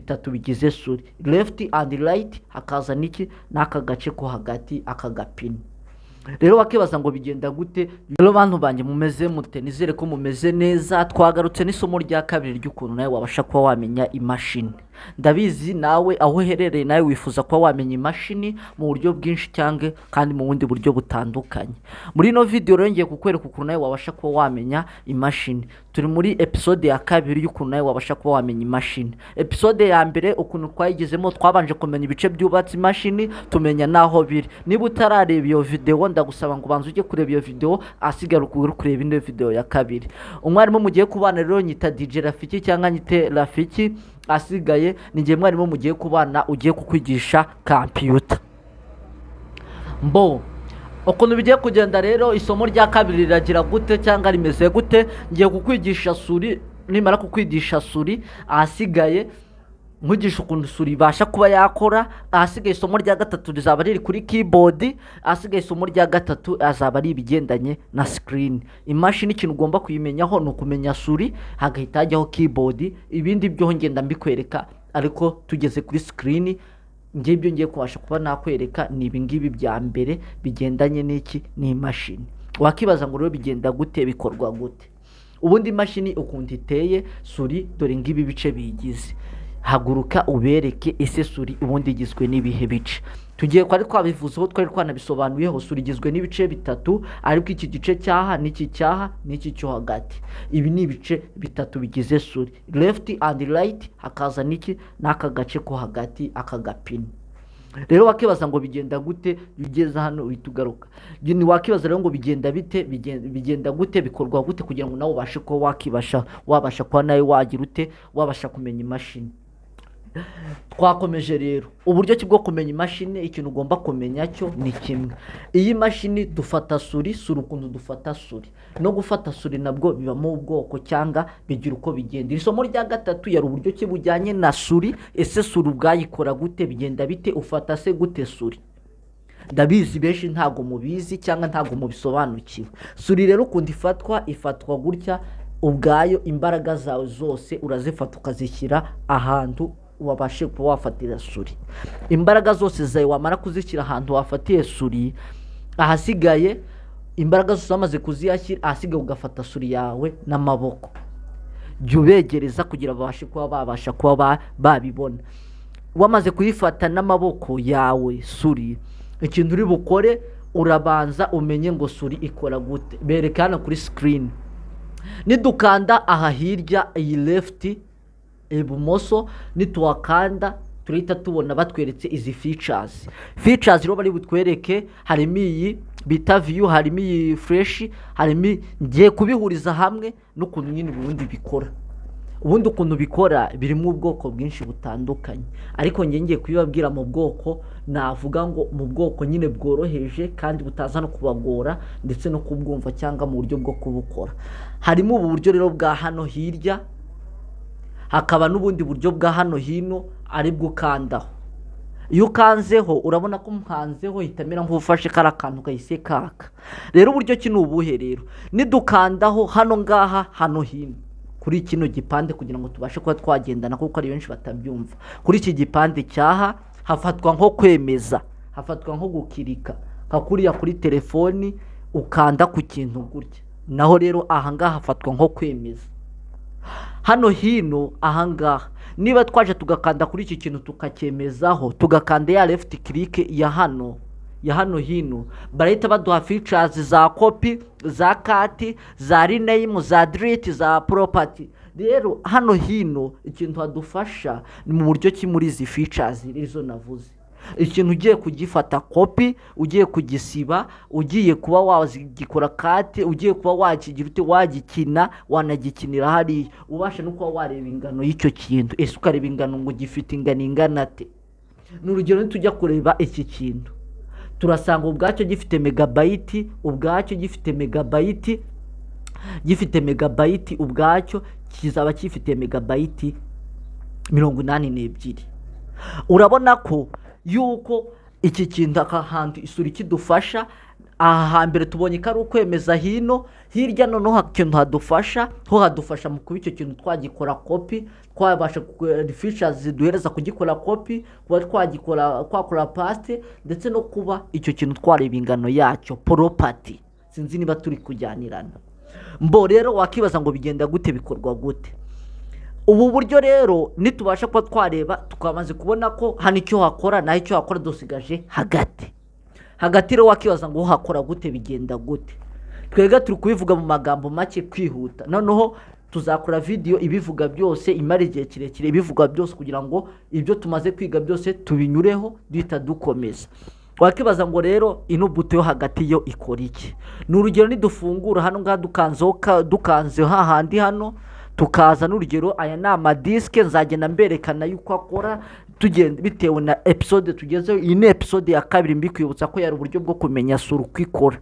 Bitatu bigize souris, left and right, hakaza n'iki, n'aka gace ko hagati, aka gapine. Rero wakibaza ngo bigenda gute? Rero bantu banjye, mumeze mute? Nizere ko mumeze neza. Twagarutse n'isomo rya kabiri ry'ukuntu nawe wabasha kuba wamenya imashini. Ndabizi nawe aho uherereye, nawe wifuza kuba wamenya imashini mu buryo bwinshi cyangwa kandi mu bundi buryo butandukanye. Muri ino video rero ngiye kukwereka ukuntu nawe wabasha kuba wamenya imashini. Turi muri episode ya kabiri y'ukuntu nawe wabasha kuba wamenya imashini. Episode ya mbere ukuntu twayigezemo, twabanje kumenya ibice byubatse imashini, tumenya n'aho biri. Niba utarareba iyo video, ndagusaba ngo ubanze ujye kureba iyo video, asigara uri kureba ino video ya kabiri. Umwarimu mugiye kubana rero nyita DJ Rafiki cyangwa nyite Rafiki, asigaye ni njye mwarimu mugiye kubana ugiye kukwigisha computer. Mbo ukuntu bigiye kugenda rero, isomo rya kabiri riragira gute cyangwa rimeze gute? Ngiye kukwigisha souris. Nimara kukwigisha souris, ahasigaye nkwigisha ukuntu souris ibasha kuba yakora. Ahasigaye isomo rya gatatu rizaba riri kuri keyboard. Ahasigaye isomo rya gatatu azaba ari ibigendanye na screen. Imashini ikintu ugomba kuyimenyaho ni ukumenya souris, hagahita hajyaho keyboard. Ibindi byo ngenda mbikwereka, ariko tugeze kuri screen, ngibyo ngiye kubasha kuba nakwereka ni ibingibi bya mbere bigendanye n'iki, n'imashini. Wakibaza ngo rero bigenda gute, bikorwa gute? Ubundi imashini ukuntu iteye, souris, dore ngibi bice biyigize. Haguruka ubereke. Ese souris ubundi igizwe n'ibihe bice? Tugiye twari twabivuzeho, twari twanabisobanuyeho. Souris igizwe n'ibice bitatu, ariko iki gice cyaha n'iki cyaha n'iki cyo hagati, ibi ni ibice bitatu bigize souris: left and right, hakaza n'iki, n'aka gace ko hagati, aka gapine. Rero wakibaza ngo bigenda gute? Iyo ugeze hano uhita ugaruka. Wakibaza rero ngo bigenda bite, bigenda gute, bikorwa gute, kugira ngo nawe ubashe kuba wakibasha, wabasha kuba nawe wagira ute, wabasha kumenya imashini. Twakomeje rero uburyo ki bwo kumenya imashini. Ikintu ugomba kumenya cyo ni kimwe: iyi mashini dufata souris. Souris, ukuntu dufata souris, no gufata souris nabwo bibamo ubwoko cyangwa bigira uko bigenda. Iri somo rya gatatu yari uburyo ki bujyanye na souris. Ese souris ubwayikora gute, bigenda bite, ufata se gute souris? Ndabizi benshi ntabwo mubizi cyangwa ntabwo mubisobanukiwe. Souris rero ukuntu ifatwa, ifatwa gutya ubwayo. Imbaraga zawe zose urazifata ukazishyira ahantu wabashe kuba wafatira souris. Imbaraga zose zawe wamara kuzishyira ahantu wafatiye souris, ahasigaye imbaraga zose wamaze kuzihashyira, ahasigaye ugafata souris yawe n'amaboko. Jya ubegereza kugira babashe kuba babasha kuba babibona. Wamaze kuyifata n'amaboko yawe souris, ikintu uri bukore, urabanza umenye ngo souris ikora gute. Bereka hano kuri screen. Nidukanda aha hirya, iyi left, ibumoso, nituhakanda turahita tubona batweretse izi features. Features rero bari butwereke harimo iyi bita view, harimo iyi refresh, harimo, ngiye kubihuriza hamwe n'ukuntu nyine ubundi bikora. Ubundi ukuntu bikora birimo ubwoko bwinshi butandukanye, ariko njye ngiye kubibabwira mu bwoko navuga ngo mu bwoko nyine bworoheje kandi butaza no kubagora ndetse no kubwumva cyangwa mu buryo bwo kubukora. Harimo ubu buryo rero bwa hano hirya, hakaba n'ubundi buryo bwa hano hino, aribwo ukandaho. Iyo ukanzeho, urabona ko mukanzeho hita amera nk'ufashe kariya kantu kahise kaka. Rero uburyo ki ni ubuhe? Rero nidukandaho hano ngaha, hano hino kuri kino gipande, kugira ngo tubashe kuba twagendana kuko ari benshi batabyumva, kuri iki gipande cyaha hafatwa nko kwemeza, hafatwa nko gukirika nka kuriya kuri telefoni ukanda ku kintu gutya. Naho rero ahangaha hafatwa nko kwemeza. Hano hino ahangaha, niba twaje tugakanda kuri iki kintu tukacyemezaho, tugakanda ya left click ya hano hino, barahita baduha features za copy, za cut, za rename, za delete, za property. Rero hano hino ikintu hadufasha ni mu buryo ki muri izi features izo navuze, ikintu ugiye kugifata copy, ugiye kugisiba, ugiye kuba wagikora cut, ugiye kuba wakigira ute, wagikina, wanagikinira hariya, ubasha no kuba wareba ingano y'icyo kintu. Ese ukareba ingano ngo gifite ingano ingana ate? Ni urugero, nitujya kureba iki kintu, turasanga ubwacyo gifite megabyte, ubwacyo gifite megabyte, gifite megabyte, ubwacyo kizaba gifite megabyte 82. Urabona ko yuko iki kintu aka hantu isura ikidufasha. Aha hambere tubonye ko ari ukwemeza hino. Hirya noneho ikintu hadufasha, ho hadufasha mu kuba icyo kintu twagikora copy, twabasha features ziduhereza kugikora copy, kuba twagikora, twakora paste, ndetse no kuba icyo kintu twareba ingano yacyo, property. Sinzi niba turi kujyanirana. Mbo rero wakibaza ngo bigenda gute, bikorwa gute ubu buryo? Rero nitubasha kuba twareba, tukamaze kubona ko hano icyo hakora naho icyo hakora, dusigaje hagati. Hagati rero wakibaza ngo hakora gute, bigenda gute? Twebwe turi kubivuga mu magambo make kwihuta, noneho tuzakora video ibivuga byose, imara igihe kirekire ibivuga byose, kugira ngo ibyo tumaze kwiga byose tubinyureho duhita dukomeza. Wakibaza ngo rero ino buto yo hagati yo ikora iki? Ni urugero, nidufungura hano ngaha dukanzeho, dukanze hahandi hano, tukaza n'urugero, aya ni amadisike, nzagenda mberekana yuko akora tugenda bitewe na episode tugezeho. Iyi ni episode ya kabiri, mbikwibutsa ko yari uburyo bwo kumenya souris uko ikora.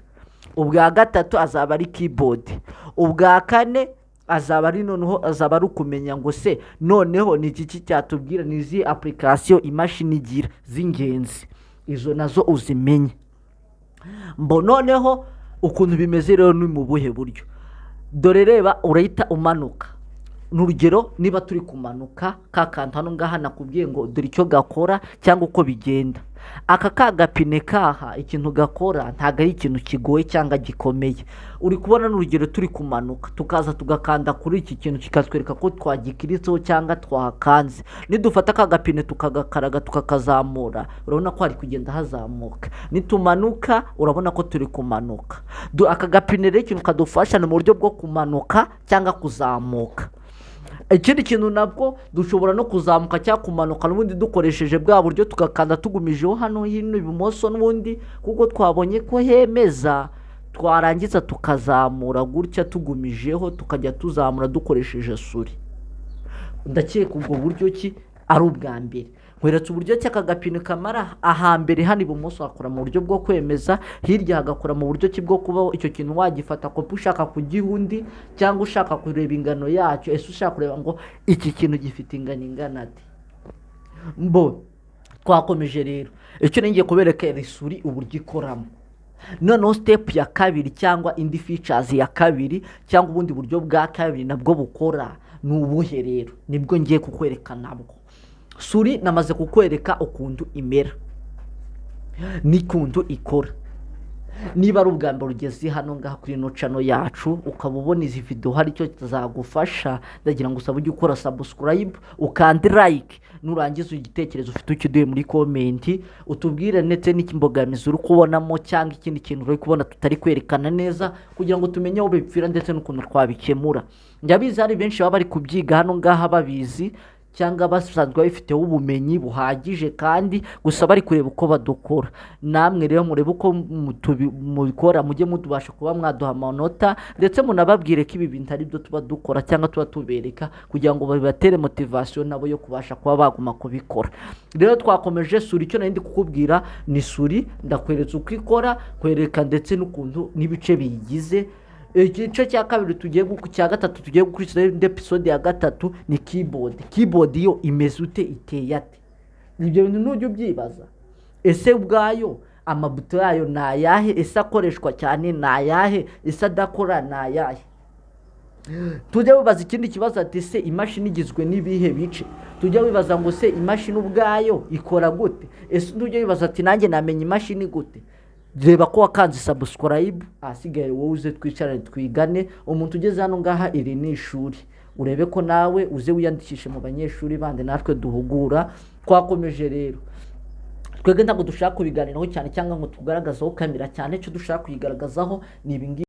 Ubwa gatatu azaba ari keyboard, ubwa kane azaba ari noneho azaba ari ukumenya ngo se noneho ni iki cyatubwira ni izihe application imashini igira z'ingenzi, izo nazo uzimenye. Mbo noneho ukuntu bimeze rero ni mu buhe buryo? Dore reba, urahita umanuka. Ni urugero, niba turi kumanuka, ka kantu hano ngaha nakubwiye ngo dore icyo gakora cyangwa uko bigenda. Aka ka gapine kaha, ikintu gakora ntabwo ari ikintu kigoye cyangwa gikomeye. Uri kubona, n'urugero, turi kumanuka tukaza tugakanda kuri iki kintu, kikatwereka ko twagikiritseho cyangwa twahakanze. Nidufata aka gapine tukagakaraga tukakazamura, urabona ko hari kugenda hazamuka. Nitumanuka, urabona ko turi kumanuka. Aka gapine rero ikintu kadufasha ni mu buryo bwo kumanuka cyangwa kuzamuka. Ikindi kintu nabwo, dushobora no kuzamuka cyangwa kumanuka n'ubundi dukoresheje bwa buryo, tugakanda tugumijeho hano hino ibumoso n'ubundi, kuko twabonye ko hemeza. Twarangiza tukazamura gutya tugumijeho, tukajya tuzamura dukoresheje souris. Ndakeka ubwo buryo ki ari ubwa mbere nkweretse uburyo ki aka gapine kamara. Ahambere hano ibumoso hakora mu buryo bwo kwemeza, hirya hagakora mu buryo ki bwo kuba icyo kintu wagifata copy ushaka kugiha undi, cyangwa ushaka kureba ingano yacyo. Ese ushaka kureba ngo iki kintu gifite ingano ingana ate? Mbo twakomeje rero, icyo ngiye kubereka ni souris uburyo ikoramo. Noneho step ya kabiri cyangwa indi features ya kabiri cyangwa ubundi buryo bwa kabiri nabwo bukora ni ubuhe rero? Nibwo ngiye kukwereka nabwo. Souris namaze kukwereka ukuntu imera n'ukuntu ikora. Niba ari ubwa mbere ugeze hano ngaha kuri ino channel yacu, ukaba ubona izi video hari icyo zagufasha, ndagira ngo usabe ujye ukora subscribe, ukande like, nurangiza igitekerezo ufite ukiduhe muri comment, utubwire ndetse n'ikimbogamizi uri kubonamo cyangwa ikindi kintu uri kubona tutari kwerekana neza, kugira ngo tumenye aho bipfira ndetse n'ukuntu twabikemura. Ndabizi hari benshi baba bari kubyiga hano ngaha babizi cyangwa basanzwe babifiteho ubumenyi buhagije, kandi gusa bari kureba uko badukora. Namwe rero murebe uko mubikora, mujye mutubasha kuba mwaduha amanota, ndetse munababwire ko ibi bintu ari byo tuba dukora cyangwa tuba tubereka, kugira ngo bibatere motivation nabo yo kubasha kuba baguma kubikora. Rero twakomeje souris. Icyo nari ndi kukubwira ni souris, ndakweretse uko ikora, kwereka ndetse n'ukuntu n'ibice biyigize. Igice cya kabiri tugiye cya gatatu tugiye gukurikizaho, indi episode ya gatatu, ni keyboard. Keyboard yo imeze ute, iteye ate? Ibyo bintu ntujya ubyibaza? Ese ubwayo amabuto yayo ni ayahe? Ese akoreshwa cyane ni ayahe? Ese adakora ni ayahe? Tujya wibaza ikindi kibazo ati se imashini igizwe n'ibihe bice? Tujya wibaza ngo se imashini ubwayo ikora gute? Ese tujya wibaza ati nanjye namenya imashini gute? Reba ko wakanze subscribe, ahasigaye wowe uze twicarane twigane. Umuntu ugeze hano ngaha, iri ni ishuri, urebe ko nawe uze wiyandikishe mu banyeshuri bandi natwe duhugura. Twakomeje rero, twebwe ntabwo dushaka kubiganiraho cyane cyangwa ngo tugaragazeho kamera cyane. Icyo dushaka kuyigaragazaho ni ibingibi.